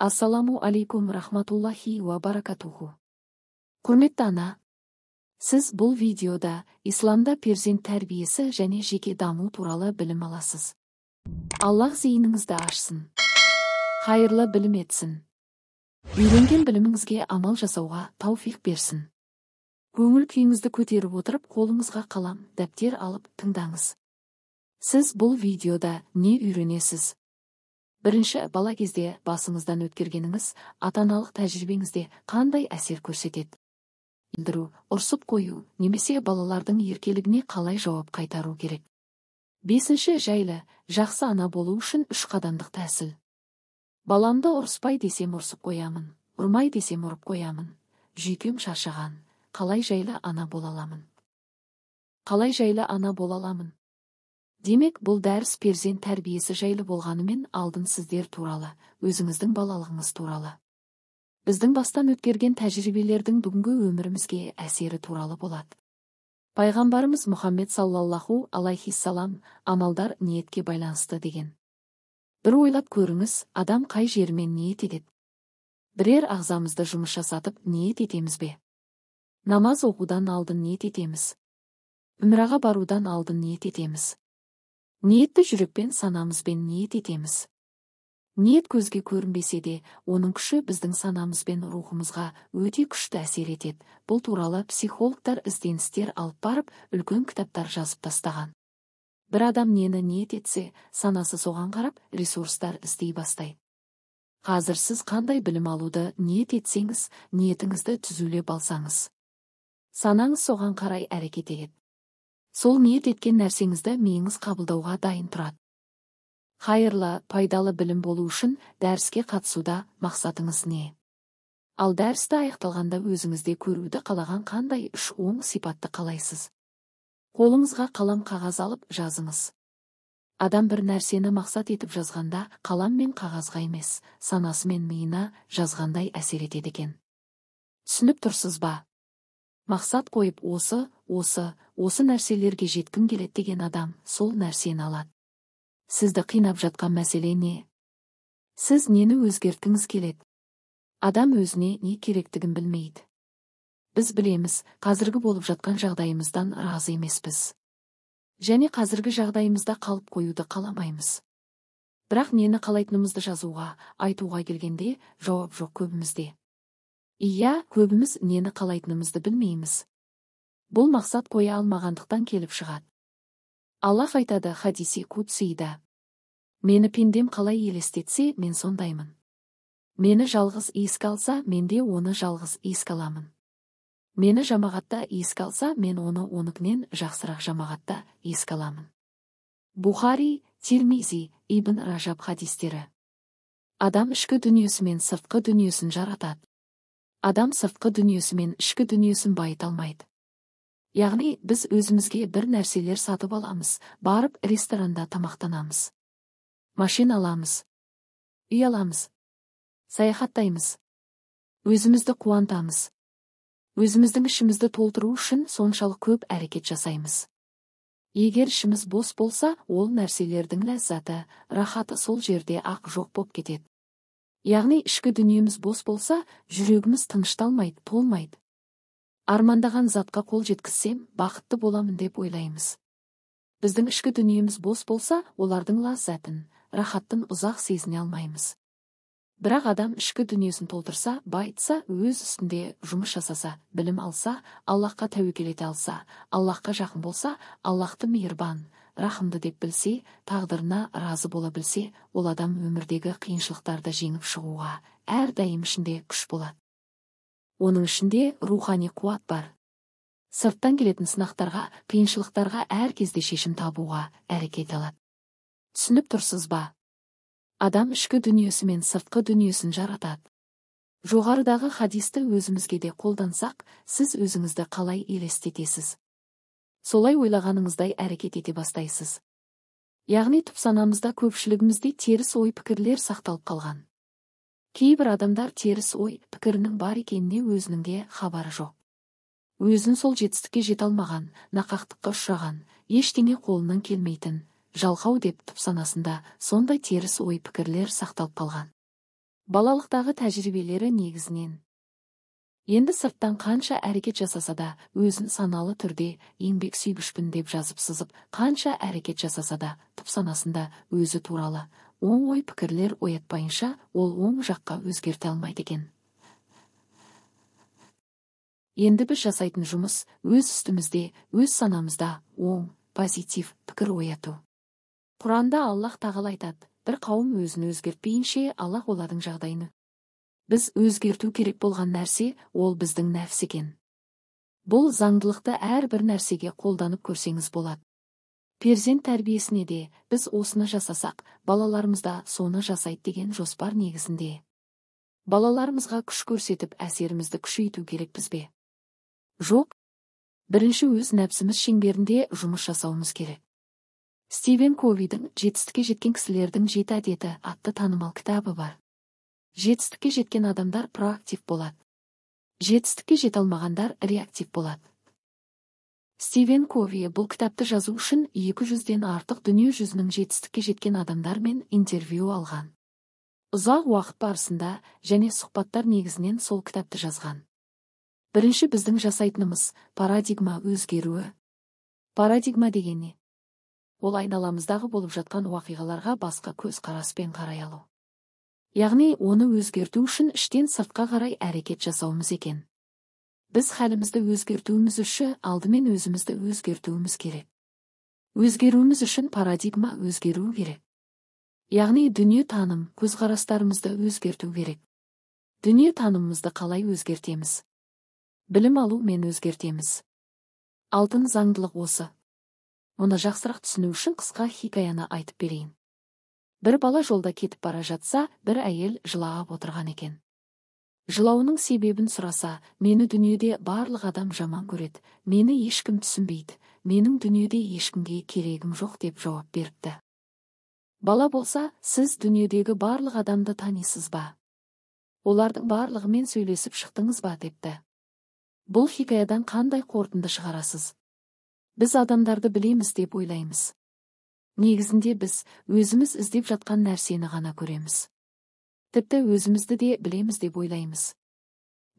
Ассаламу алейкум рахматуллахи уа баракатуху. Құрметті ана, сіз бұл видеода исламда перзент тәрбиесі және жеке даму туралы білім аласыз. Аллах зейініңізді ашсын. Хайырлы білім етсін. Үйренген біліміңізге амал жасауға тауфиқ берсін. Көңіл күйіңізді көтеріп отырып, қолыңызға қалам, дәптер алып тыңдаңыз. Сіз бұл видеода не үйренесіз? Бірінші, бала кезде басыңыздан өткергеніңіз ата-аналық тәжірибеңізде қандай әсер көрсетеді? Ілдіру, ұрсып қою, немесе балалардың еркелігіне қалай жауап қайтару керек? Бесінші, жайлы, жақсы ана болу үшін үш қадамдық тәсіл. Баламды ұрыспай десем ұрсып қоямын, ұрмай десем ұрып қоямын. Жүйкем шаршаған, қалай жайлы ана бола аламын? Қалай жайлы ана бола аламын? Демек, бұл дәріс перзент тәрбиесі жайлы болғанымен алдын сіздер туралы, өзіңіздің балалығыңыз туралы. Біздің бастан өткерген тәжірибелердің бүгінгі өмірімізге әсері туралы болады. Пайғамбарымыз Мұхаммед саллаллаху алейхиссалам амалдар ниетке байланысты деген. Бір ойлап көріңіз, адам қай жерімен ниет етеді? Бірер ағзамызды жұмыс жасатып ниет етеміз бе? Намаз оқудан алдын ниет етеміз. Умраға барудан алдын ниет етеміз. Ниетті жүрекпен, санамызбен ниет етеміз. Ниет көзге көрінбесе де, оның күші біздің санамыз бен рухымызға өте күшті әсер етеді. Бұл туралы психологтар ізденістер алып барып, үлкен кітаптар жазып тастаған. Бір адам нені ниет етсе, санасы соған қарап, ресурстар іздей бастайды. Қазір сіз қандай білім алуды ниет етсеңіз, ниетіңізді түзулеп алсаңыз, санаңыз соған қарай әрекет етеді. Сол ниет еткен нәрсеңізді миыңыз қабылдауға дайын тұрады. Хайырлы, пайдалы білім болу үшін дәріске қатысуда мақсатыңыз не? Ал дәрісті аяқталғанда өзіңізде көруді қалаған қандай үш оң сипатты қалайсыз? Қолыңызға қалам қағаз алып жазыңыз. Адам бір нәрсені мақсат етіп жазғанда қалам мен қағазға емес, санасы мен миына жазғандай әсер етеді екен. Түсініп тұрсыз ба? Мақсат қойып осы, осы, осы нәрселерге жеткім келеді деген адам сол нәрсені алады. Сізді қинап жатқан мәселе не? Сіз нені өзгерткіңіз келеді? Адам өзіне не керектігін білмейді. Біз білеміз, қазіргі болып жатқан жағдайымыздан разы емеспіз. Және қазіргі жағдайымызда қалып қоюды қаламаймыз. Бірақ нені қалайтынымызды жазуға, айтуға келгенде жауап жоқ көбімізде. Иә, көбіміз нені қалайтынымызды білмейміз. Бұл мақсат қоя алмағандықтан келіп шығады. Аллах айтады хадиси кудсида. Мені пендем қалай елестетсе, мен сондаймын. Мені жалғыз еске алса, мен де оны жалғыз еске аламын. Мені жамағатта еске алса, мен оны оныкінен жақсырақ жамағатта еске аламын. Бухари, Тирмизи, Ибн Ражаб хадистері. Адам ішкі дүниесімен сыртқы дүниесін жаратады. Адам сыртқы дүниесімен ішкі дүниесін байыта алмайды. Яғни, біз өзімізге бір нәрселер сатып аламыз, барып ресторанда тамақтанамыз. Машина аламыз, үй аламыз, саяхаттаймыз. Өзімізді қуантамыз. Өзіміздің ішімізді толтыру үшін соншалық көп әрекет жасаймыз. Егер ішіміз бос болса, ол нәрселердің ләззаты, рахаты сол жерде ақ жоқ боп кетеді. Яғни, ішкі дүниеміз бос болса, жүрегіміз тынышталмайды, толмайды. Армандаған затқа қол жеткізсем, бақытты боламын деп ойлаймыз. Біздің ішкі дүниеміз бос болса, олардың ләззатын, рахаттын ұзақ сезіне алмаймыз. Бірақ адам ішкі дүниесін толтырса, байытса, өз үстінде жұмыс жасаса, білім алса, Аллахқа тәуекел ете алса, Аллахқа жақын болса, Аллахты мейірбан, рахымды деп білсе, тағдырына разы бола білсе, ол адам өмірдегі қиыншылықтарды жеңіп шығуға әрдайым ішінде күш болады. Оның ішінде рухани қуат бар. Сырттан келетін сынақтарға, қиыншылықтарға әр кезде шешім табуға әрекет алады. Түсініп тұрсыз ба? Адам ішкі дүниесімен сыртқы дүниесін жаратады. Жоғарыдағы хадисті өзімізге де қолдансақ, сіз өзіңізді қалай елестетесіз? Солай ойлағаныңыздай әрекет ете бастайсыз. Яғни түп санамызда көпшілігімізде теріс ой пікірлер сақталып қалған. Кейбір адамдар теріс ой пікірінің бар екеніне өзінің де хабары жоқ. Өзін сол жетістікке жете алмаған, нақақтыққа ұшыраған, ештеңе қолынан келмейтін, жалқау деп түп санасында сондай теріс ой пікірлер сақталып қалған. Балалықтағы тәжірибелері негізінен. Енді сырттан қанша әрекет жасаса да, өзін саналы түрде еңбек сүйгішпін деп жазып сызып, қанша әрекет жасаса да, түп санасында өзі туралы оң ой пікірлер оятпайынша, ол оң жаққа өзгерте алмайды екен. Енді біз жасайтын жұмыс өз үстімізде, өз санамызда оң, позитив пікір ояту. Құранда Аллах тағала айтады, бір қауым өзін өзгертпейінше, Аллах олардың жағдайын. Біз өзгерту керек болған нәрсе, ол біздің нәпсі екен. Бұл заңдылықты әрбір нәрсеге қолданып көрсеңіз болады. Перзент тәрбиесіне де біз осыны жасасақ, балаларымыз да соны жасайды деген жоспар негізінде. Балаларымызға күш көрсетіп, әсерімізді күшейту керекпіз бе? Жоқ. Бірінші өз нәпсіміз шеңберінде жұмыс жасауымыз керек. Стивен Ковидің «Жетістікке жеткен кісілердің жеті әдеті» атты танымал кітабы бар. Жетістікке жеткен адамдар проактив болады. Жетістікке жете алмағандар реактив болады. Стивен Кови бұл кітапты жазу үшін 200-ден артық дүние жүзінің жетістікке жеткен адамдармен интервью алған. Ұзақ уақыт барысында және сұхбаттар негізінен сол кітапты жазған. Бірінші біздің жасайтынымыз парадигма өзгеруі. Парадигма деген не? Ол айналамыздағы болып жатқан уақиғаларға басқа көзқараспен қарай алу. Яғни оны өзгерту үшін іштен сыртқа қарай әрекет жасауымыз екен. Біз халімізді өзгертуіміз үшін алдымен өзімізді өзгертуіміз керек. Өзгеруіміз үшін парадигма өзгеру керек. Яғни дүние таным, көзқарастарымызды өзгерту керек. Дүние танымымызды қалай өзгертеміз? Білім алумен өзгертеміз. Алтын заңдылық осы. Мұны жақсырақ түсіну үшін қысқа хикаяны айтып берейін. Бір бала жолда кетіп бара жатса, бір әйел жылап отырған екен. Жылауының себебін сұраса, мені дүниеде барлық адам жаман көреді, мені ешкім түсінбейді, менің дүниеде ешкімге керегім жоқ деп жауап беріпті. Бала болса, сіз дүниедегі барлық адамды танисыз ба? Олардың барлығымен сөйлесіп шықтыңыз ба депті. Бұл хикаядан қандай қорытынды шығарасыз? Біз адамдарды білеміз деп ойлаймыз. Негізінде біз өзіміз іздеп жатқан нәрсені ғана көреміз. Тіпті өзімізді де білеміз деп ойлаймыз.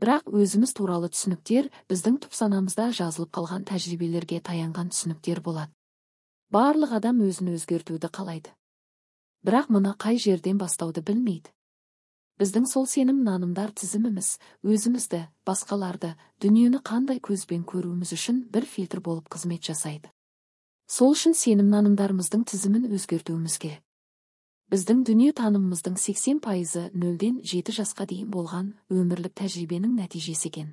Бірақ өзіміз туралы түсініктер біздің түп санамызда жазылып қалған тәжірибелерге таянған түсініктер болады. Барлық адам өзін өзгертуді қалайды. Бірақ мұны қай жерден бастауды білмейді. Біздің сол сенім нанымдар тізіміміз өзімізді, басқаларды, дүниені қандай көзбен көруіміз үшін бір фильтр болып қызмет жасайды. Сол үшін сенім нанымдарымыздың тізімін өзгертуіміз керек. Біздің дүние танымымыздың 80%-ы 0-ден 7 жасқа дейін болған өмірлік тәжірибенің нәтижесі екен.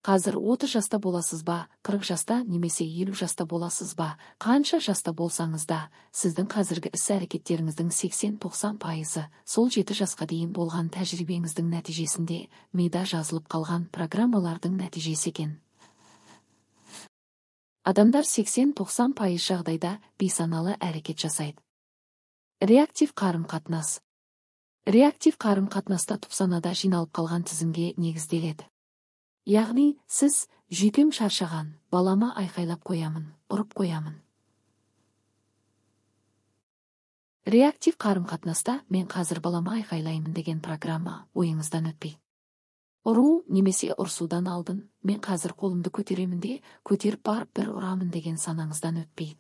Қазір 30 жаста боласыз ба, 40 жаста немесе 50 жаста боласыз ба, қанша жаста болсаңыз да, сіздің қазіргі іс-әрекеттеріңіздің 80-90%-ы сол 7 жасқа дейін болған тәжірибеңіздің нәтижесінде мида жазылып қалған программалардың нәтижесі екен. Адамдар 80-90% жағдайда бейсаналы әрекет жасайды. Реактив қарым-қатынас. Реактив қарым-қатынаста түпсанада жиналып қалған тізімге негізделеді. Яғни, сіз жүйкем шаршаған, балама айқайлап қоямын, ұрып қоямын. Реактив қарым-қатынаста мен қазір балама айқайлаймын деген программа ойыңыздан өтпей. Ұру немесе ұрсудан алдын, мен қазір қолымды көтеремін де, көтеріп барып бір ұрамын деген санаңыздан өтпей.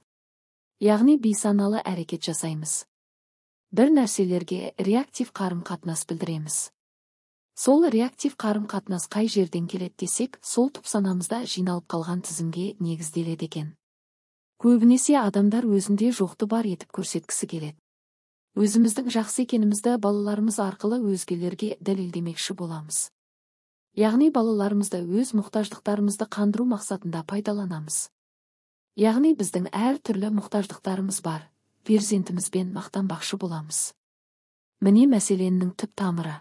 Яғни бейсаналы әрекет жасаймыз. Бір нәрселерге реактив қарым-қатынас білдіреміз. Сол реактив қарым-қатынас қай жерден келеді десек, сол түп санамызда жиналып қалған тізімге негізделеді екен. Көбінесе адамдар өзінде жоқты бар етіп көрсеткісі келеді. Өзіміздің жақсы екенімізді балаларымыз арқылы өзгелерге дәлелдемекші боламыз. Яғни балаларымызды өз мұқтаждықтарымызды қандыру мақсатында пайдаланамыз. Яғни біздің әр түрлі мұқтаждықтарымыз бар, перзентімізбен мақтанбақшы боламыз. Міне мәселенің түп тамыры.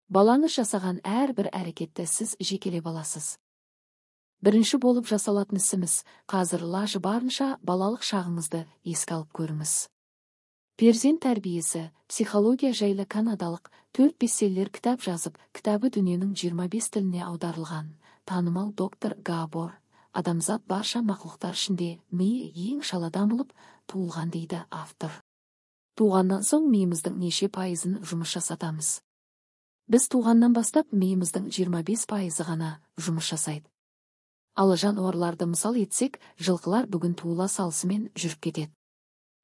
Балаңыз жасаған әрбір әрекетті сіз жекелеп аласыз. Бірінші болып жасалатын ісіміз, қазір лажы барынша балалық шағыңызды еске алып көріңіз. Перзент тәрбиесі, психология жайлы канадалық 4 бестселлер кітап жазып, кітабы дүниенің 25 тіліне аударылған танымал доктор Габор, адамзат барша мақұлықтар ішінде миы ең шала дамылып туылған дейді автор. Туғаннан соң миымыздың неше пайызын жұмыс жасатамыз? Біз туғаннан бастап миымыздың 25% ғана жұмыс жасайды. Ал жануарларды мысал етсек, жылқылар бүгін туыла салысымен жүріп кетеді.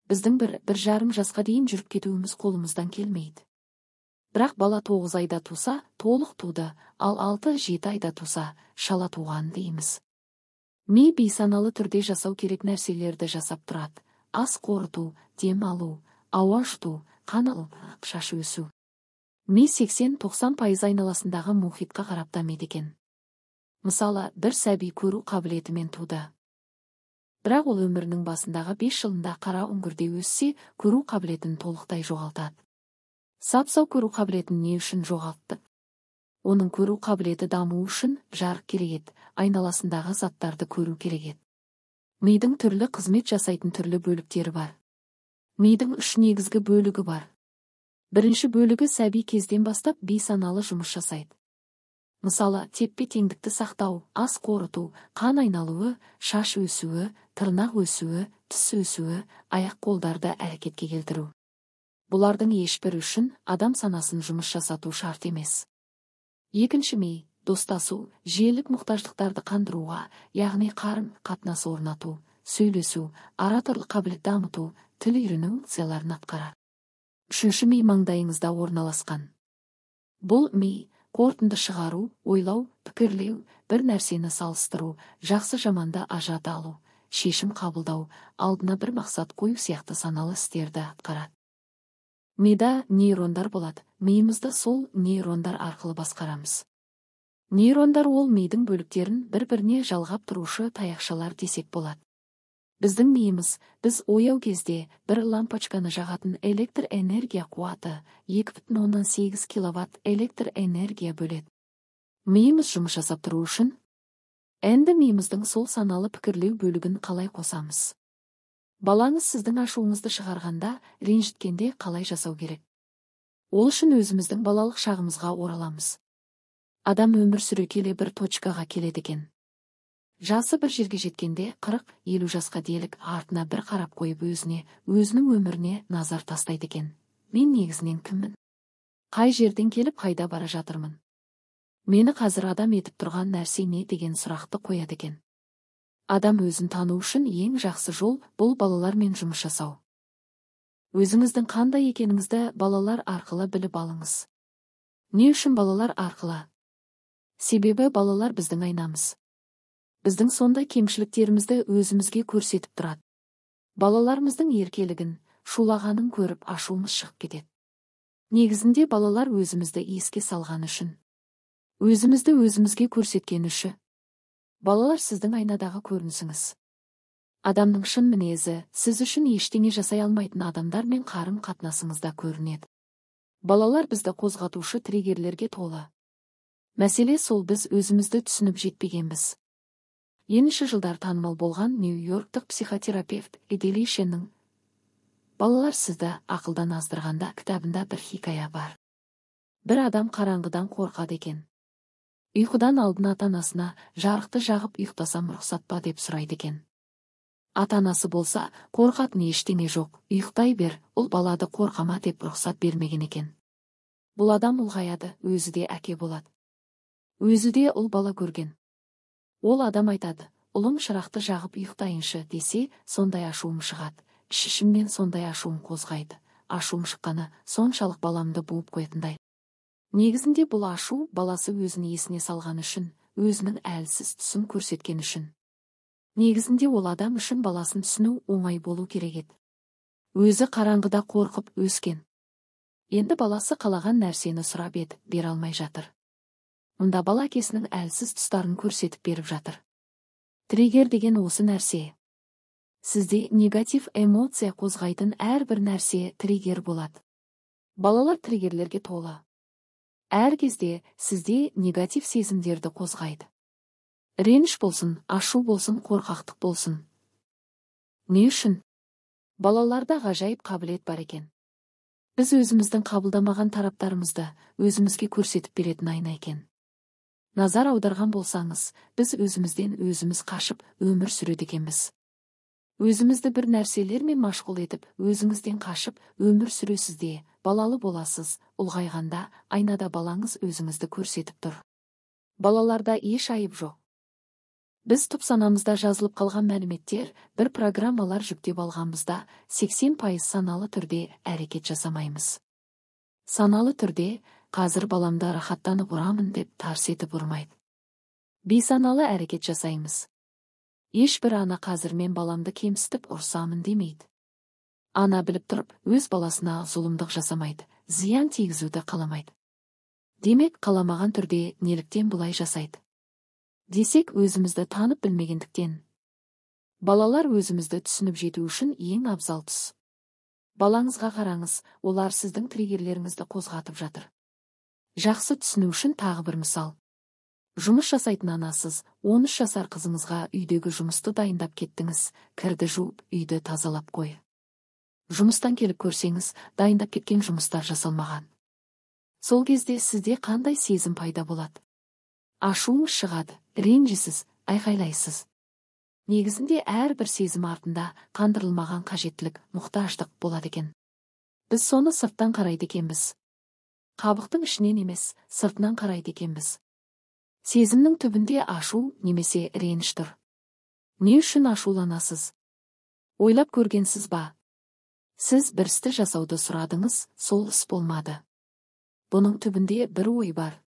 Біздің 1,5 жасқа дейін жүріп кетуіміз қолымыздан келмейді. Бірақ бала 9 айда туса, толық туды, ал 6-7 айда туса, шала туған дейміз. Ми бейсаналы түрде жасау керек нәрселерді жасап тұрады. Ас қорыту, дем алу, ауа жұту, қан алу, шаш өсу. Ми 80-90% айналасындағы мұхитқа қарап дамиды екен. Мысалы, бір сәби көру қабілетімен туды. Бірақ ол өмірінің басындағы 5 жылында қара үңгірде өссе, көру қабілетін толықтай жоғалтады. Сап-сау көру қабілетін не үшін жоғалтты? Оның көру қабілеті даму үшін жарық керек еді, айналасындағы заттарды көру керек еді. Мидың түрлі қызмет жасайтын түрлі бөліктері бар. Мидың 3 негізгі бөлігі бар. Бірінші бөлігі сәби кезден бастап бейсаналы жұмыс жасайды. Мысалы, теппе-теңдікті сақтау, ас қорыту, қан айналуы, шаш өсуі, тырнақ өсуі, тіс өсуі, аяқ-қолдарды әрекетке келтіру. Бұлардың ешбірі үшін адам санасын жұмыс жасату шарт емес. Екінші ми, достасу, жиілік мұқтаждықтарды қандыруға, яғни қарым-қатынас орнату, сөйлесу, ораторлық қабілет дамыту, тіл үйрену функцияларын атқарады. Үшінші ми маңдайыңызда орналасқан. Бұл ми қорытынды шығару, ойлау, пікірлеу, бір нәрсені салыстыру, жақсы жаманды ажырата алу, шешім қабылдау, алдына бір мақсат қою сияқты саналы істерді атқарады. Мида нейрондар болады, миымызды сол нейрондар арқылы басқарамыз. Нейрондар ол мидың бөліктерін бір-біріне жалғап тұрушы таяқшалар десек болады. Біздің миымыз, біз ояу кезде бір лампочканы жағатын электр энергия қуаты 2,8 киловатт электр энергия бөледі. Миымыз жұмыс жасап тұру үшін, енді миымыздың сол саналы пікірлеу бөлігін қалай қосамыз? Балаңыз сіздің ашуыңызды шығарғанда, ренжіткенде қалай жасау керек? Ол үшін өзіміздің балалық шағымызға ораламыз. Адам өмір сүре келе бір точкаға келеді екен. Жасы бір жерге жеткенде 40-50 жасқа делік артына бір қарап қойып өзіне, өзінің өміріне назар тастайды екен. Мен негізінен кіммін? Қай жерден келіп қайда бара жатырмын? Мені қазір адам етіп тұрған нәрсе не деген сұрақты қояды екен. Адам өзін тану үшін ең жақсы жол бұл балалармен жұмыс жасау. Өзіңіздің қандай екеніңізді балалар арқылы біліп алыңыз. Не үшін балалар арқылы? Себебі балалар біздің айнамыз. Біздің сондай кемшіліктерімізді өзімізге көрсетіп тұрады. Балаларымыздың еркелігін, шулағанын көріп ашуымыз шығып кетеді. Негізінде балалар өзімізді еске салған үшін. Өзімізді өзімізге көрсеткен үшін. Балалар сіздің айнадағы көрінісіңіз. Адамның шын мінезі, сіз үшін ештеңе жасай алмайтын адамдармен қарым-қатынасыңызда көрінеді. Балалар бізді қозғатушы триггерлерге толы. Мәселе сол, біз өзімізді түсініп жетпегенбіз. Енші жылдар танымал болған Нью-Йорктық психотерапевт Эдели Шеннің «Балалар сізді ақылдан аздырғанда» кітабында бір хикая бар. Бір адам қараңғыдан қорқады екен. Ұйқыдан алдын ата-анасына жарықты жағып ұйықтасам рұқсат па деп сұрайды екен. Ата-анасы болса, қорқатын ештеңе жоқ, ұйықтай бер, ұл балады қорқама деп рұқсат бермеген екен. Бұл адам ұлғаяды, өзі де әке болады. Өзі де ұл бала көрген. Ол адам айтады, ұлым шырақты жағып ұйықтайыншы десе, сондай ашуым шығады, ішімнен сондай ашуым қозғайды, ашуым шыққаны соншалық баламды буып қоятындай. Негізінде бұл ашу баласы өзін есіне салған үшін, өзінің әлсіз тұсын көрсеткен үшін. Негізінде ол адам үшін баласын түсіну оңай болу керек еді. Өзі қараңғыда қорқып өскен. Енді баласы қалаған нәрсені сұрап еді, бере алмай жатыр. Мұнда бала әкесінің әлсіз тұстарын көрсетіп беріп жатыр. Триггер деген осы нәрсе. Сізде негатив эмоция қозғайтын әрбір нәрсе триггер болады. Балалар триггерлерге толы. Әр кезде сізде негатив сезімдерді қозғайды. Реніш болсын, ашу болсын, қорқақтық болсын. Не үшін? Балаларда ғажайып қабілет бар екен. Біз өзіміздің қабылдамаған тараптарымызды өзімізге көрсетіп беретін айна екен. Назар аударған болсаңыз, біз өзімізден өзіміз қашып өмір сүреді екенбіз. Өзімізді бір нәрселермен машғұл етіп, өзіңізден қашып, өмір сүресіз де, балалы боласыз, ұлғайғанда айнада балаңыз өзіңізді көрсетіп тұр. Балаларда еш айып жоқ. Біз түп санамызда жазылып қалған мәліметтер, бір программалар жүктеп алғанбызда 80% саналы түрде әрекет жасамаймыз. Саналы түрде қазір баламды рахаттанып ұрамын деп тарс етіп ұрмайды. Бейсаналы әрекет жасаймыз. Ешбір ана қазір мен баламды кемсітіп ұрсамын демейді. Ана біліп тұрып, өз баласына зұлымдық жасамайды, зиян тигізуді қаламайды. Демек, қаламаған түрде неліктен бұлай жасайды? Десек, өзімізді танып білмегендіктен. Балалар өзімізді түсініп жету үшін ең абзал тұс. Балаңызға қараңыз, олар сіздің триггерлеріңізді қозғатып жатыр. Жақсы түсіну үшін тағы бір мысал. Жұмыс жасайтын анасыз, 13 жасар қызыңызға үйдегі жұмысты дайындап кеттіңіз, кірді жуып, үйді тазалап қой. Жұмыстан келіп көрсеңіз, дайындап кеткен жұмыстар жасалмаған. Сол кезде сізде қандай сезім пайда болады? Ашуыңыз шығады, ренжисіз, айқайлайсыз. Негізінде әрбір сезім артында қандырылмаған қажеттілік, мұқтаждық болады екен. Біз соны сырттан қарайды екенбіз. Қабықтың ішінен емес, сыртынан қарайды екенбіз. Сезімнің түбінде ашу немесе реніш тұр. Не үшін ашуланасыз? Ойлап көргенсіз ба? Сіз бір істі жасауды сұрадыңыз, сол іс болмады. Бұның түбінде бір ой бар.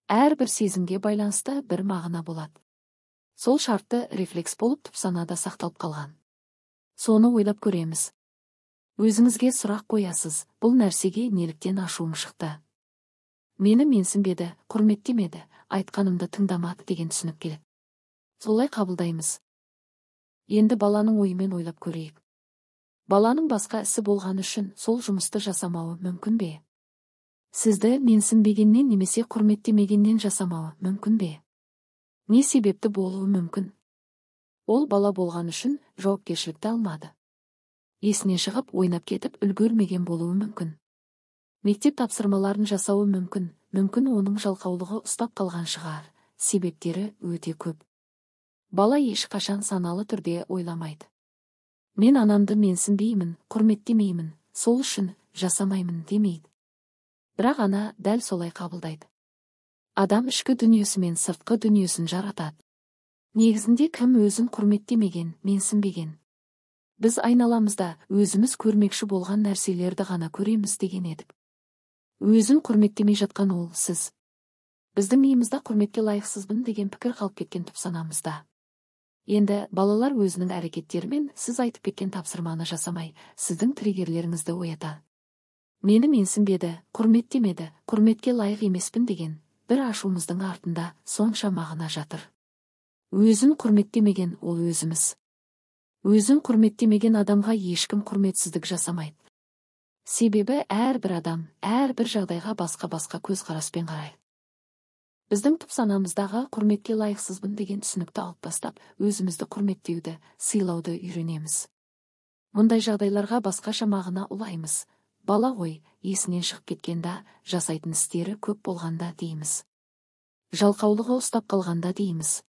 Әрбір сезімге байланысты бір мағына болады. Сол шартты рефлекс болып түп санада сақталып қалған. Соны ойлап көреміз. Өзіңізге сұрақ қоясыз, бұл нәрсеге неліктен ашуым шықты? Мені менсінбеді, құрметтемеді, айтқанымды тыңдамады деген түсінік келеді. Солай қабылдаймыз. Енді баланың ойымен ойлап көрейік. Баланың басқа ісі болғаны үшін сол жұмысты жасамауы мүмкін бе? Сізді менсінбегеннен немесе құрметтемегеннен жасамауы мүмкін бе? Не себепті болуы мүмкін? Ол бала болған үшін жауапкершілікті алмады. Есіне шығып, ойнап кетіп, үлгермеген болуы мүмкін. Мектеп тапсырмаларын жасауы мүмкін, мүмкін оның жалқаулығы ұстап қалған шығар, себептері өте көп. Бала ешқашан саналы түрде ойламайды. Мен анамды менсінбеймін, құрметтемеймін, сол үшін жасамаймын демейді. Бірақ ана дәл солай қабылдайды. Адам ішкі дүниесі мен сыртқы дүниесін жаратады. Негізінде кім өзін құрметтемеген, менсінбеген? Біз айналамызда өзіміз көрмекші болған нәрселерді ғана көреміз деген едік. Өзін құрметтемей жатқан ол сіз. Біздің миымызда құрметке лайықсызбын деген пікір қалып кеткен түп санамызда. Енді балалар өзінің әрекеттерімен сіз айтып кеткен тапсырманы жасамай, сіздің триггерлеріңізді оята. Мені менсінбеді, құрметтемеді, құрметке лайық емеспін деген бір ашуымыздың артында сонша мағына жатыр. Өзін құрметтемеген ол өзіміз. Өзін құрметтемеген адамға ешкім құрметсіздік жасамайды. Себебі әрбір адам, әрбір жағдайға басқа-басқа көзқараспен қарайды. Біздің түп санамыздағы құрметке лайықсызбын деген түсінікті алып тастап, өзімізді құрметтеуді, сыйлауды үйренеміз. Мұндай жағдайларға басқаша мағына ұлаймыз. Бала ғой, есінен шығып кеткенде, жасайтын істері көп болғанда дейміз. Жалқаулығы ұстап қалғанда дейміз.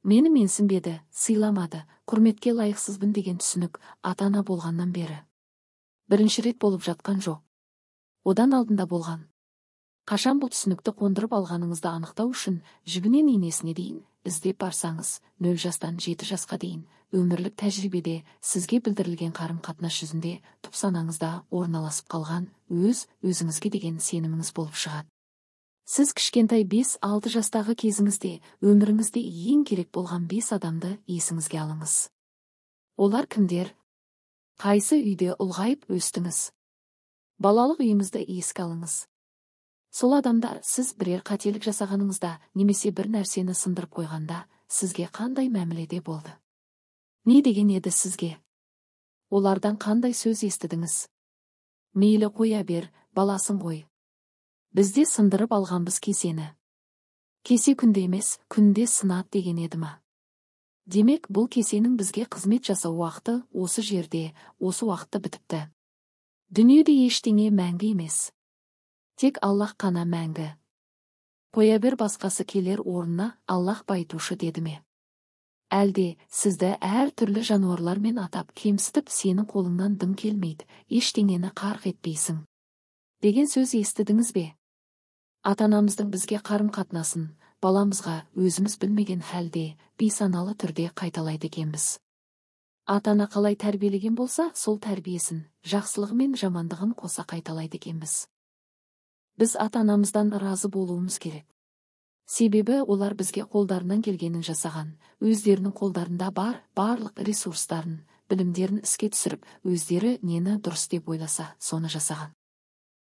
Мені менсінбеді, сыйламады, құрметке лайықсызбын деген түсінік ата-ана болғаннан бері. Бірінші рет болып жатқан жоқ. Одан алдында болған. Қашан бұл түсінікті қондырып алғаныңызды анықтау үшін жібінен инесіне дейін іздеп барсаңыз, 0 жастан 7 жасқа дейін өмірлік тәжірибеде сізге білдірілген қарым-қатынас жүзінде түп санаңызда орналасып қалған өз өзіңізге деген сеніміңіз болып шығады. Сіз кішкентай 5-6 жастағы кезіңізде өміріңізде ең керек болған 5 адамды есіңізге алыңыз. Олар кімдер? Қайсы үйде ұлғайып өстіңіз? Балалық үйіңізді еске алыңыз. Сол адамдар сіз бірер қателік жасағаныңызда немесе бір нәрсені сындырып қойғанда сізге қандай мәміледе болды? Не деген еді сізге? Олардан қандай сөз естідіңіз? Мейлі қоя бер, баласың ғой. Бізде сындырып алғанбыз кесені. Кесе күнде емес, күнде сынат деген еді ма? Демек, бұл кесенің бізге қызмет жасау уақыты осы жерде, осы уақытта бітіпті. Дүниеде ештеңе мәңгі емес. Тек Аллах қана мәңгі. Қоя бер, басқасы келер орнына Аллах байытушы деді ме? Әлде сізді әр түрлі жануарлармен атап кемсітіп, сенің қолыңнан дым келмейді, ештеңені қарқ етпейсің деген сөз естідіңіз бе? Ата-анамыздың бізге қарым-қатынасын баламызға өзіміз білмеген халде бейсаналы түрде қайталайды екенбіз. Ата-ана қалай тәрбиелеген болса, сол тәрбиесін, жақсылығы мен жамандығын қоса қайталайды екенбіз. Біз ата-анамыздан разы болуымыз керек. Себебі олар бізге қолдарынан келгенін жасаған, өздерінің қолдарында бар барлық ресурстарын, білімдерін іске түсіріп, өздері нені дұрыс деп ойласа, соны жасаған.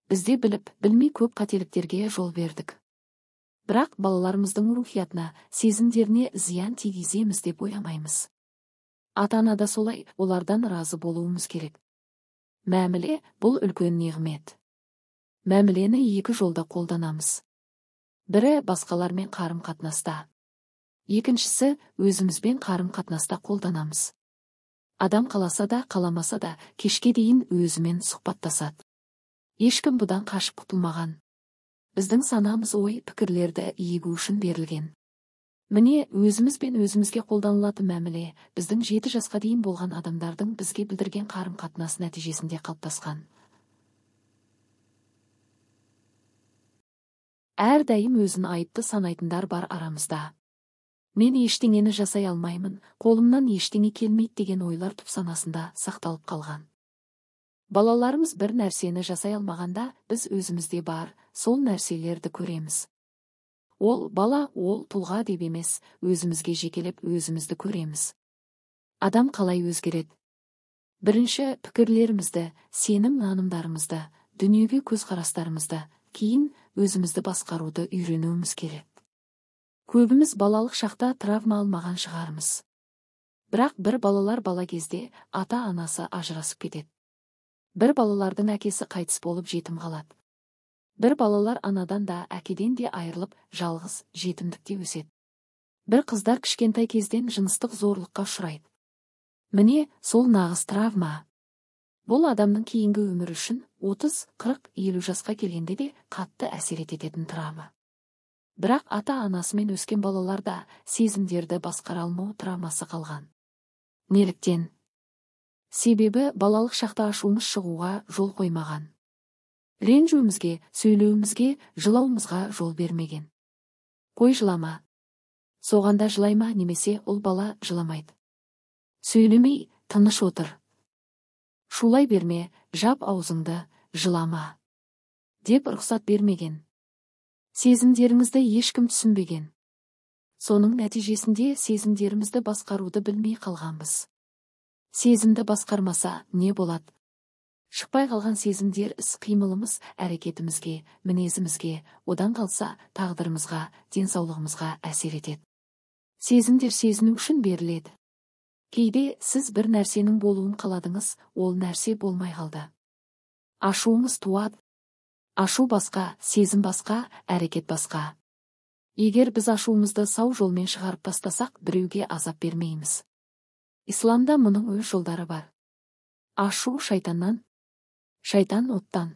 Бізде біліп, білмей көп қателіктерге жол бердік. Бірақ балаларымыздың рухиятына, сезімдеріне зиян тигіземіз деп ойламаймыз. Ата-ана да солай, олардан разы болуымыз керек. Мәміле бұл үлкен нығмет. Мәмілені екі жолда қолданамыз. Бірі басқалармен қарым-қатынаста. Екіншісі өзімізбен қарым-қатынаста қолданамыз. Адам қаласа да, қаламаса да, кешке дейін өзімен сұхбаттасады. Ешкім бұдан қашып құтылмаған. Біздің санамыз ой, пікірлерді егу үшін берілген. Міне, өзіміз бен өзімізге қолданылатын мәміле біздің 7 жасқа дейін болған адамдардың бізге білдірген қарым-қатынасы нәтижесінде қалыптасқан. Әрдайым өзін айыпты санайтындар бар арамызда. Мен ештеңені жасай алмаймын, қолымнан ештеңе келмейді деген ойлар түп санасында сақталып қалған. Балаларымыз бір нәрсені жасай алмағанда, біз өзімізде бар, сол нәрселерді көреміз. Ол бала, ол тұлға деп емес, өзімізге жекелеп өзімізді көреміз. Адам қалай өзгереді? Бірінші, пікірлерімізді, сенім нанымдарымызды, дүниеге көзқарастарымызды, кейін өзімізді басқаруды үйренуіміз керек. Көбіміз балалық шақта травма алмаған шығармыз. Бірақ бір балалар бала кезде ата-анасы ажырасып кетеді. Бір балалардың әкесі қайтыс болып жетім қалады. Бір балалар анадан да, әкеден де айырылып, жалғыз жетімдікте өседі. Бір қыздар кішкентай кезден жыныстық зорлыққа ұшырайды. Міне, сол нағыз травма. Бұл адамның кейінгі өмірі үшін 30, 40, 50 жасқа келгенде де қатты әсер ететін травма. Бірақ ата-анасымен өскен балаларда сезімдерді басқара алмау травмасы қалған. Неліктен? Себебі балалық шақта ашуымыз шығуға жол қоймаған. Ренжуімізге, сөйлеуімізге, жылауымызға жол бермеген. Қой жылама. Соғанда жылайма немесе ұл бала жыламайды. Сөйлемей, тыныш отыр. Шулай берме, жап аузыңды, жылама деп рұқсат бермеген. Сезімдеріңізді ешкім түсінбеген. Соның нәтижесінде сезімдерімізді басқаруды білмей қалғанбыз. Сезімді басқармаса не болады? Шықпай қалған сезімдер іс-қимылымыз, әрекетімізге, мінезімізге, одан қалса тағдырымызға, денсаулығымызға әсер етеді. Сезімдер сезіну үшін беріледі. Кейде сіз бір нәрсенің болуын қаладыңыз, ол нәрсе болмай қалды. Ашуыңыз туады. Ашу басқа, сезім басқа, әрекет басқа. Егер біз ашуымызды сау жолмен шығарып тастасақ, біреуге азап бермейміз. Исламда мұның өз жолдары бар. Ашу шайтаннан, шайтан оттан.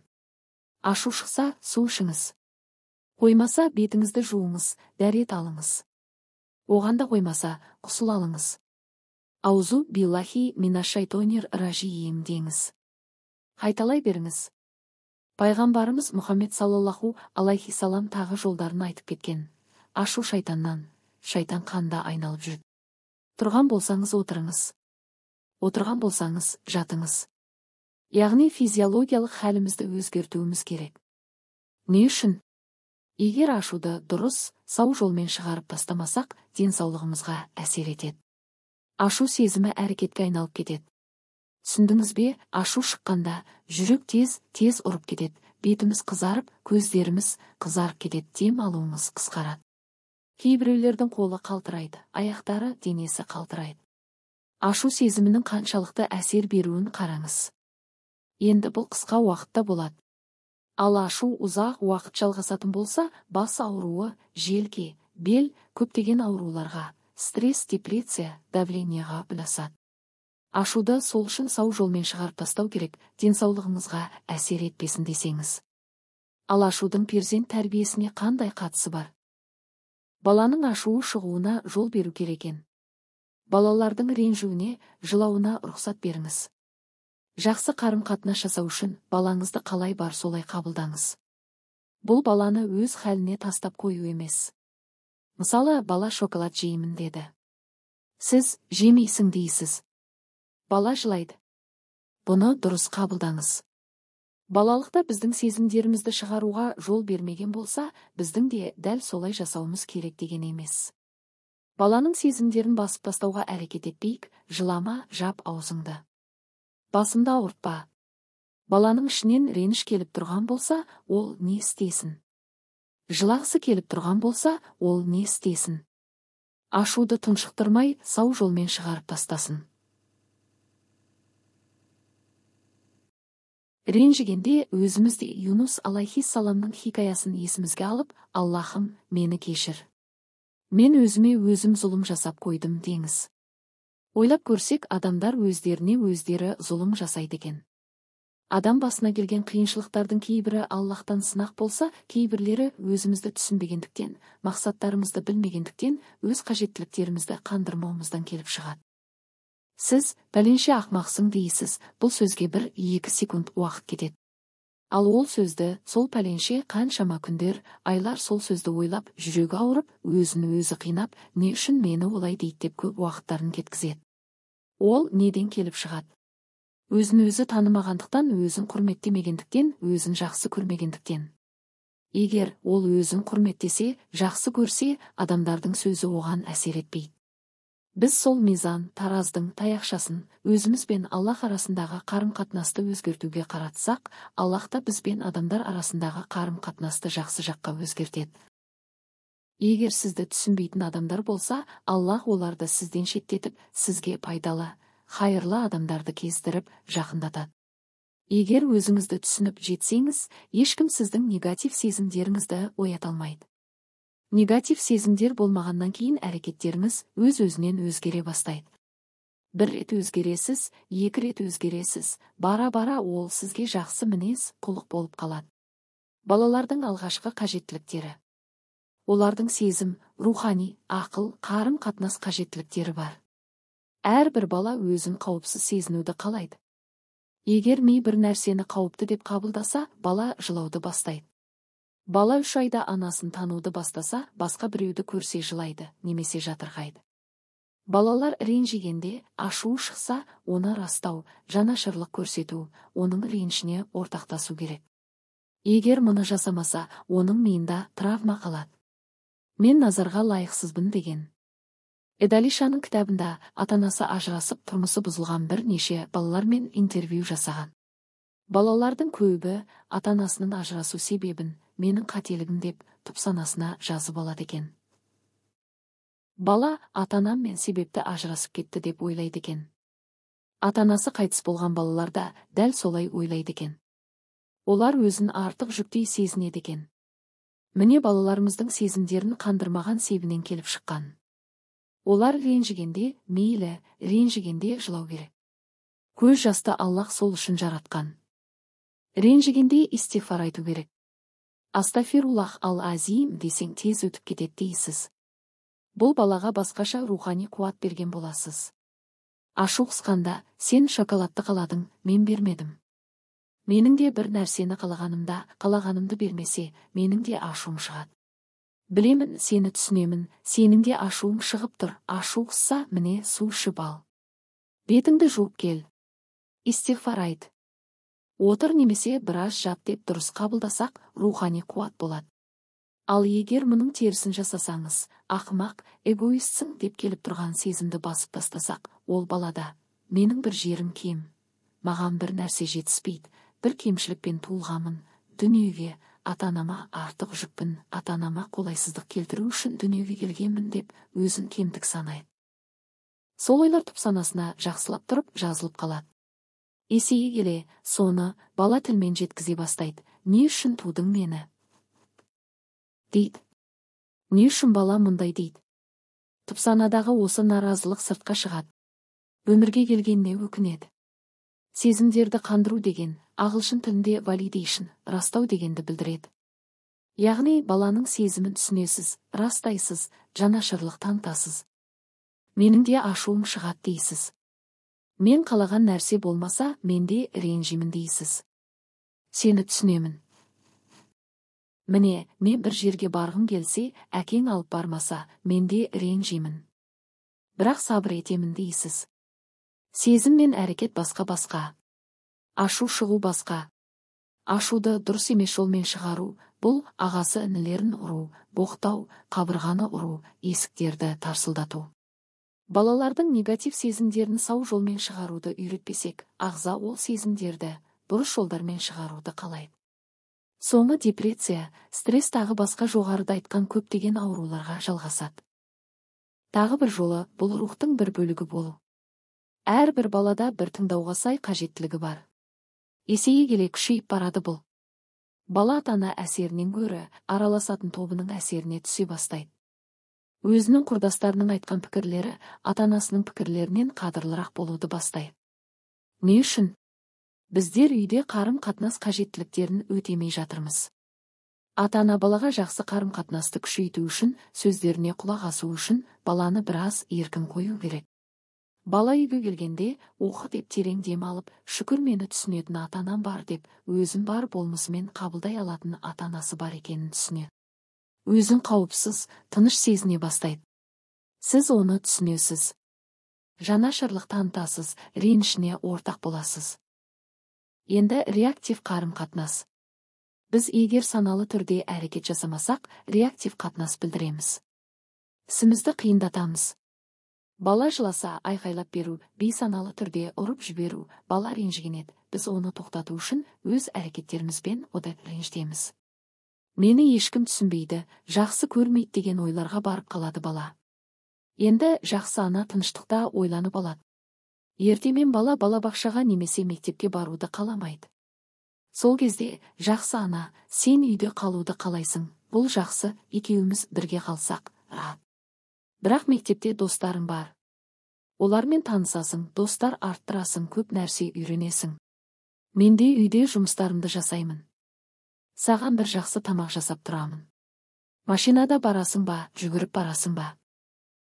Ашу шықса, су ішіңіз. Қоймаса, бетіңізді жуыңыз, дәрет алыңыз. Оған да қоймаса, құсыл алыңыз. Аузу биллахи минаш-шайтонир ражиим деңіз. Қайталай беріңіз. Пайғамбарымыз Мұхаммед саллаллаху алейхи салам тағы жолдарын айтып кеткен. Ашу шайтаннан, шайтан қанда айналып жүр. Тұрған болсаңыз отырыңыз. Отырған болсаңыз жатыңыз. Яғни физиологиялық хәлімізді өзгертуіміз керек. Не үшін? Егер ашуды дұрыс, сау жолмен шығарып тастамасақ, денсаулығымызға әсер етеді. Ашу сезімі әрекетке айналып кетеді. Түсіндіңіз бе, ашу шыққанда жүрек тез-тез ұрып кетеді, бетіміз қызарып, көздеріміз қызарып кетеді, дем алуымыз қысқарады. Кейбіреулердің қолы қалтырайды, аяқтары, денесі қалтырайды. Ашу сезімінің қаншалықты әсер беруін қараңыз. Енді бұл қысқа уақытта болады. Ал ашу ұзақ уақыт жалғасатын болса, бас ауруы, желке, бел, көптеген ауруларға, стресс, депрессия, давлениеға ұласады. Ашуды сол үшін сау жолмен шығарып тастау керек, денсаулығыңызға әсер етпесін десеңіз. Ал ашудың перзент тәрбиесіне қандай қатысы бар? Баланың ашуы шығуына жол беру керек екен. Балалардың ренжуіне, жылауына рұқсат беріңіз. Жақсы қарым-қатынас жасау үшін балаңызды қалай бар солай қабылдаңыз. Бұл баланы өз халіне тастап қою емес. Мысалы, бала шоколад жеймін деді. Сіз жемейсің дейсіз. Бала жылайды. Бұны дұрыс қабылдаңыз. Балалықта біздің сезімдерімізді шығаруға жол бермеген болса, біздің де дәл солай жасауымыз керек деген емес. Баланың сезімдерін басып тастауға әрекет етпейік, жылама, жап аузыңды. Басымды ауыртпа. Баланың ішінен реніш келіп тұрған болса, ол не істесін? Жылағысы келіп тұрған болса, ол не істесін? Ашуды тұншықтырмай, сау жолмен шығарып тастасын. Ренжігенде өзіміз де Юнус алайхиссаламның хикаясын есімізге алып, Аллахым, мені кешір. Мен өзіме өзім зұлым жасап қойдым деңіз. Ойлап көрсек, адамдар өздеріне өздері зұлым жасайды екен. Адам басына келген қиыншылықтардың кейбірі Аллахтан сынақ болса, кейбірлері өзімізді түсінбегендіктен, мақсаттарымызды білмегендіктен, өз қажеттіліктерімізді қандырмауымыздан келіп шығады. Сіз пәленше ақмақсың дейсіз, бұл сөзге 1-2 секунд уақыт кетеді. Ал ол сөзді сол пәленше қаншама күндер, айлар сол сөзді ойлап, жүрегі ауырып, өзін өзі қинап, не үшін мені олай дейді деп көп уақыттарын кеткізеді. Ол неден келіп шығады? Өзін өзі танымағандықтан, өзін құрметтемегендіктен, өзін жақсы көрмегендіктен. Егер ол өзін құрметтесе, жақсы көрсе, адамдардың сөзі оған әсер етпейді. Біз сол мизан, тараздың таяқшасын өзіміз бен Аллах арасындағы қарым-қатынасты өзгертуге қаратсақ, Аллах та біз бен адамдар арасындағы қарым-қатынасты жақсы жаққа өзгертеді. Егер сізді түсінбейтін адамдар болса, Аллах оларды сізден шеттетіп, сізге пайдалы, хайырлы адамдарды кездіріп, жақындатады. Егер өзіңізді түсініп жетсеңіз, ешкім сіздің негатив сезімдеріңізді оята алмайды. Негатив сезімдер болмағаннан кейін әрекеттеріңіз өз-өзінен өзгере бастайды. Бір рет өзгересіз, екі рет өзгересіз, бара-бара ол сізге жақсы мінез, құлық болып қалады. Балалардың алғашқы қажеттіліктері. Олардың сезім, рухани, ақыл, қарым-қатынас қажеттіліктері бар. Әрбір бала өзін қауіпсіз сезінуді қалайды. Егер ми бір нәрсені қауіпті деп қабылдаса, бала жылауды бастайды. Бала 3 айда анасын тануды бастаса, басқа біреуді көрсе жылайды, немесе жатырқайды. Балалар ренжігенде, ашуы шықса, оны растау, жанашырлық көрсету, оның ренішіне ортақтасу керек. Егер мұны жасамаса, оның миында травма қалады. Мен назарға лайықсызбын деген. Эдалишаның кітабында ата-анасы ажырасып, тұрмысы бұзылған бірнеше балалармен интервью жасаған. Балалардың көбі ата-анасының ажырасу себебін менің қателігім деп түпсанасына жазып алады екен. Бала ата-анам мен себепті ажырасып кетті деп ойлайды екен. Ата-анасы қайтыс болған балалар да дәл солай ойлайды екен. Олар өзін артық жүктей сезінеді екен. Міне балаларымыздың сезімдерін қандырмаған себінен келіп шыққан. Олар ренжігенде, мейлі, ренжігенде жылау керек. Көз жасты Аллах сол үшін жаратқан. Ренжігенде истиғфар айту керек. Астафируллах ал-азим десең тез өтіп кетеді дейсіз. Бұл балаға басқаша рухани қуат берген боласыз. Ашу қысқанда, сен шоколадты қаладың, мен бермедім. Менің де бір нәрсені қалағанымда, қалағанымды бермесе, менің де ашуым шығады. Білемін, сені түсінемін, сенің де ашуың шығып тұр, ашу қысса, міне су ішіп ал. Бетіңді жуып кел. Истиғфар айт. Отыр немесе біраз жат деп дұрыс қабылдасақ, рухани қуат болады. Ал егер мұның терісін жасасаңыз, ақымақ, эгоистсің деп келіп тұрған сезімді басып тастасақ, ол балада, менің бір жерім кем, маған бір нәрсе жетіспейді, бір кемшілікпен туылғанмын, дүниеге, ата-анама артық жүкпін, ата-анама қолайсыздық келтіру үшін дүниеге келгенмін деп өзін кемтік санайды. Сол ойлар түпсанасына жақсылап тұрып жазылып қалады. Есейе келе, соны бала тілмен жеткізе бастайды. Не үшін тудың мені? Дейді. Не үшін бала мұндай дейді? Түпсанадағы осы наразылық сыртқа шығады. Өмірге келгеніне өкінеді. Сезімдерді қандыру деген, ағылшын тілінде validation, растау дегенді білдіреді. Яғни баланың сезімін түсінесіз, растайсыз, жанашырлық танытасыз. Менің де ашуым шығады дейсіз. Мен қалаған нәрсе болмаса, мен де ренжимін дейсіз. Сені түсінемін. Міне, мен бір жерге барғым келсе, әкең алып бармаса, мен де ренжимін. Бірақ сабыр етемін дейсіз. Сезім мен әрекет басқа-басқа. Ашу шығу басқа. Ашуды дұрыс емес жолмен шығару, бұл ағасы інілерін ұру, боқтау, қабырғаны ұру, есіктерді тарсылдату. Балалардың негатив сезімдерін сау жолмен шығаруды үйретпесек, ағза ол сезімдерді бұрыс жолдармен шығаруды қалайды. Соңы депрессия, стресс тағы басқа жоғарыда айтқан көптеген ауруларға жалғасады. Тағы бір жолы бұл рухтың бір бөлігі болу. Әрбір балада бір тыңдауға сай қажеттілігі бар. Есейе келе күшейіп барады бұл. Бала ата-ана әсерінен гөрі араласатын тобының әсеріне түсе бастайды. Өзінің құрдастарының айтқан пікірлері ата-анасының пікірлерінен қадырлырақ болуды бастайды. Не үшін? Біздер үйде қарым-қатынас қажеттіліктерін өтемей жатырмыз. Ата-ана балаға жақсы қарым-қатынасты күшейту үшін, сөздеріне құлақ асу үшін баланы біраз еркін қою керек. Бала үйге келгенде, оқы деп терең дем алып, шүкір мені түсінетін ата-анам бар деп, өзін бар болмысымен қабылдай алатын ата-анасы бар екенін түсінеді. Өзін қауіпсіз, тыныш сезіне бастайды. Сіз оны түсінесіз. Жанашырлық танытасыз, ренішіне ортақ боласыз. Енді реактив қарым-қатынас. Біз егер саналы түрде әрекет жасамасақ, реактив қатынас білдіреміз. Ісімізді қиындатамыз. Бала жыласа, айқайлап беру, бейсаналы түрде ұрып жіберу, бала ренжіген еді. Біз оны тоқтату үшін өз әрекеттерімізбен одан ренжітеміз. Мені ешкім түсінбейді, жақсы көрмейді деген ойларға барып қалады бала. Енді жақсы ана тыныштықта ойланып алады. Ертемен бала балабақшаға немесе мектепке баруды қаламайды. Сол кезде жақсы ана, сен үйде қалуды қалайсың, бұл жақсы, екеуміз бірге қалсақ, рахат. Бірақ мектепте достарың бар. Олармен танысасың, достар арттырасың, көп нәрсе үйренесің. Мен де үйде жұмыстарымды жасаймын. Саған бір жақсы тамақ жасап тұрамын. Машинада барасың ба, жүгіріп барасың ба?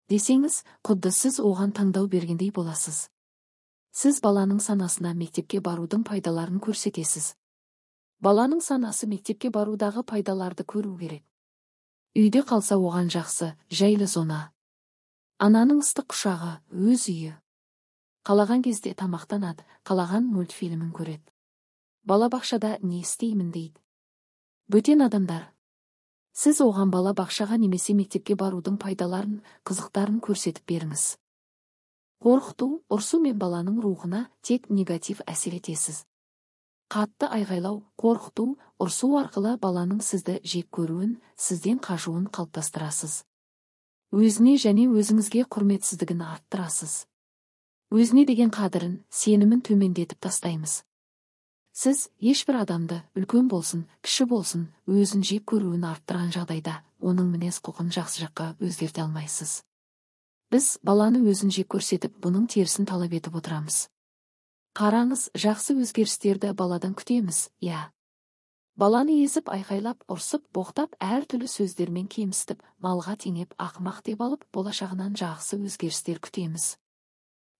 Десеңіз, құдды сіз оған таңдау бергендей боласыз. Сіз баланың санасына мектепке барудың пайдаларын көрсетесіз. Баланың санасы мектепке барудағы пайдаларды көру керек. Үйде қалса оған жақсы, жайлы зона. Ананың ыстық құшағы, өз үйі. Қалаған кезде тамақтанады, қалаған мультфильмін көреді. Балабақшада не істеймін дейді. Бөтен адамдар. Сіз оған балабақшаға немесе мектепке барудың пайдаларын, қызықтарын көрсетіп беріңіз. Қорқыту, ұрсу мен баланың рухына тек негатив әсер етесіз. Қатты айғайлау, қорқыту, ұрсу арқылы баланың сізді жек көруін, сізден қашуын қалыптастырасыз. Өзіне және өзіңізге құрметсіздігін арттырасыз. Өзіне деген қадірін, сенімін төмендетіп тастаймыз. Сіз ешбір адамды, үлкен болсын, кіші болсын, өзін жек көруін арттырған жағдайда, оның мінез құлқын жақсы жаққа өзгерте алмайсыз. Біз баланы өзін жек көрсетіп, бұның терісін талап етіп отырамыз. Қараңыз, жақсы өзгерістерді баладан күтеміз, иә. Баланы езіп, айқайлап, ұрсып, боқтап, әртүрлі сөздермен кемсітіп, малға теңеп, ақымақ деп алып, болашағынан жақсы өзгерістер күтеміз.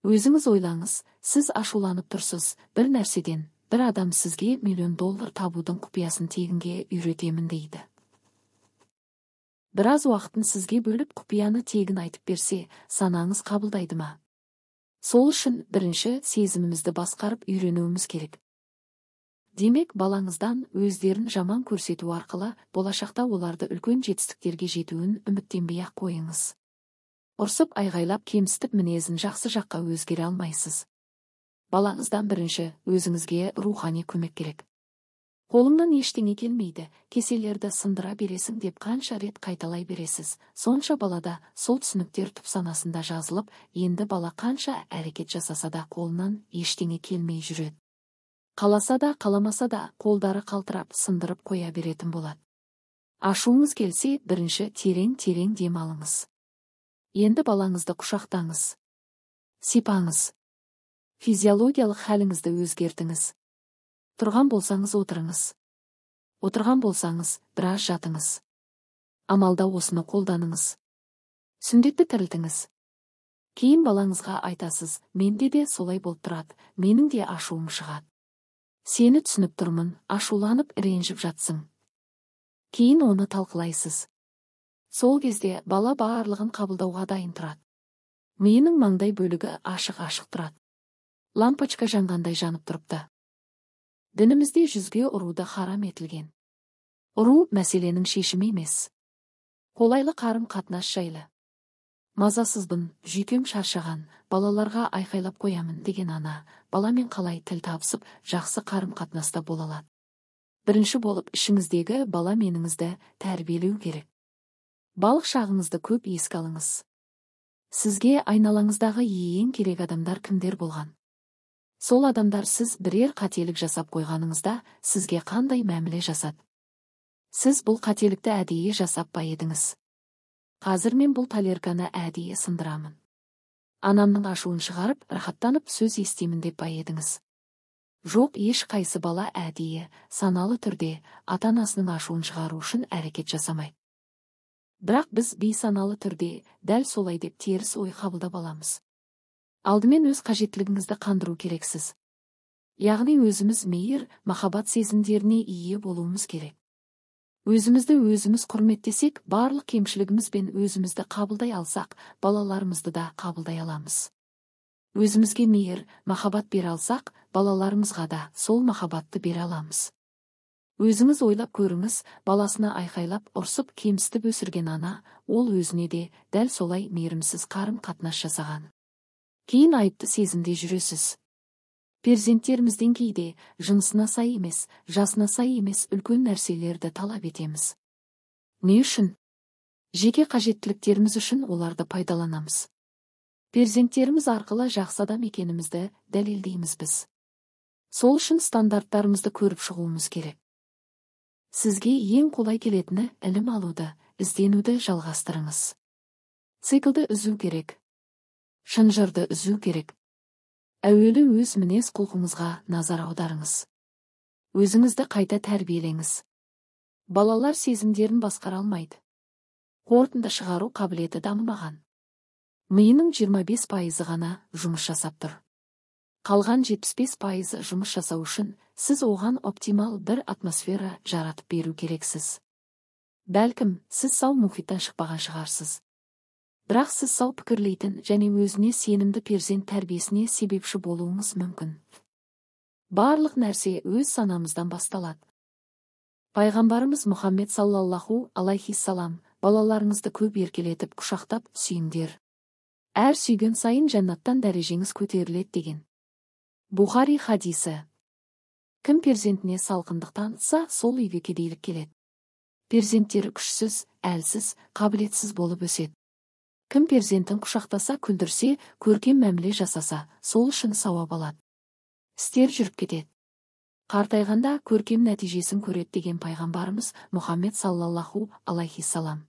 Өзіңіз ойлаңыз, сіз ашуланып тұрсыз, бір нәрседен, бір адам сізге $1 миллион табудың құпиясын тегінге үйретемін дейді. Біраз уақытын сізге бөліп құпияны тегін айтып берсе, санаңыз қабылдайды ма? Сол үшін бірінші сезімімізді басқарып үйренуіміз керек. Демек, балаңыздан өздерін жаман көрсету арқылы болашақта оларды үлкен жетістіктерге жетуін үміттенбей-ақ қойыңыз. Ұрсып, айғайлап, кемсітіп мінезін жақсы жаққа өзгере алмайсыз. Балаңыздан бірінші өзіңізге рухани көмек керек. Қолыңнан ештеңе келмейді, кеселерді сындыра бересің деп қанша рет қайталай бересіз. Сонша балада сол түсініктер түп санасында жазылып, енді бала қанша әрекет жасаса да қолынан ештеңе келмей жүреді. Қаласа да, қаламаса да қолдары қалтырап, сындырып қоя беретін болады. Ашуыңыз келсе, бірінші терең-терең дем алыңыз. Енді балаңызды құшақтаңыз. Сипаңыз. Физиологиялық халіңізді өзгертіңіз. Тұрған болсаңыз отырыңыз. Отырған болсаңыз, біраз жатыңыз. Амалда осыны қолданыңыз. Сүндетті тірілтіңіз. Кейін балаңызға айтасыз, менде де солай болып тұрады, менің де ашуым шығады. Сені түсініп тұрмын, ашуланып ренжіп жатсың. Кейін оны талқылайсыз. Сол кезде бала барлығын қабылдауға дайын тұрады. Миының маңдай бөлігі ашық-ашық тұрады. Лампочка жанғандай жанып тұрыпты. Дінімізде жүзге ұруды харам етілген. Ұру мәселенің шешімі емес. Қолайлы қарым-қатынас жайлы. Мазасызбын, жүйкем шаршаған, балаларға айқайлап қоямын деген ана, баламен қалай тіл табысып, жақсы қарым-қатынаста бола алады. Бірінші болып ішіңіздегі бала меніңізді тәрбиелеу керек. Балық шағыңызды көп еске алыңыз. Сізге айналаңыздағы ең керек адамдар кімдер болған? Сол адамдар сіз бірер қателік жасап қойғаныңызда сізге қандай мәміле жасады? Сіз бұл қателікті әдейі жасап па едіңіз? Қазір мен бұл талерканы әдейі сындырамын. Анамның ашуын шығарып, рахаттанып сөз естимін деп па едіңіз? Жоқ, еш қайсы бала әдейі, саналы түрде ата-анасының ашуын шығару үшін әрекет жасамайды. Бірақ біз бейсаналы түрде дәл солай деп теріс ой қабылдап аламыз. Алдымен өз қажеттілігіңізді қандыру керексіз. Яғни өзіміз мейір, махаббат сезімдеріне ие болуымыз керек. Өзімізді өзіміз құрметтесек, барлық кемшілігімізбен өзімізді қабылдай алсақ, балаларымызды да қабылдай аламыз. Өзімізге мейір, махаббат бере алсақ, балаларымызға да сол махаббатты бере аламыз. Өзіңіз ойлап көріңіз, баласына айқайлап, ұрсып, кемсітіп өсірген ана, ол өзіне де дәл солай мейірімсіз қарым-қатынас жасаған. Кейін айыпты сезімде жүресіз. Перзенттерімізден кейде жынысына сай емес, жасына сай емес үлкен нәрселерді талап етеміз. Не үшін? Жеке қажеттіліктеріміз үшін оларды пайдаланамыз. Перзенттеріміз арқылы жақсы адам екенімізді дәлелдейміз біз. Сол үшін стандарттарымызды көріп шығуымыз керек. Сізге ең қолай келетіні ілім алуды, ізденуді жалғастырыңыз. Циклді үзу керек. Шынжырды үзу керек. Әуелі өз мінез құлқыңызға назар аударыңыз. Өзіңізді қайта тәрбиелеңіз. Балалар сезімдерін басқара алмайды. Қорытынды шығару қабілеті дамымаған. Миының 25% ғана жұмыс жасап тұр. Қалған 75% жұмыс жасау үшін сіз оған оптимал бір атмосфера жаратып беру керексіз. Бәлкім, сіз сау мұхиттан шықпаған шығарсыз. Бірақ сіз сау пікірлейтін және өзіне сенімді перзент тәрбиесіне себепші болуыңыз мүмкін. Барлық нәрсе өз санамыздан басталады. Пайғамбарымыз Мұхаммед саллаллаху алейхиссалам, балаларыңызды көп еркелетіп, құшақтап сүйіңдер. Әр сүйген сайын жәннаттан дәрежеңіз көтеріледі деген. Бухари хадисі. Кім перзентіне салқындық танытса, сол үйге кедейлік келеді. Перзенттері күшсіз, әлсіз, қабілетсіз болып өседі. Кім перзентін құшақтаса, күлдірсе, көркем мәміле жасаса, сол үшін сауап алады. Істер жүріп кетеді. Қартайғанда көркем нәтижесін көреді деген пайғамбарымыз Мұхаммед саллаллаху алейхиссалам.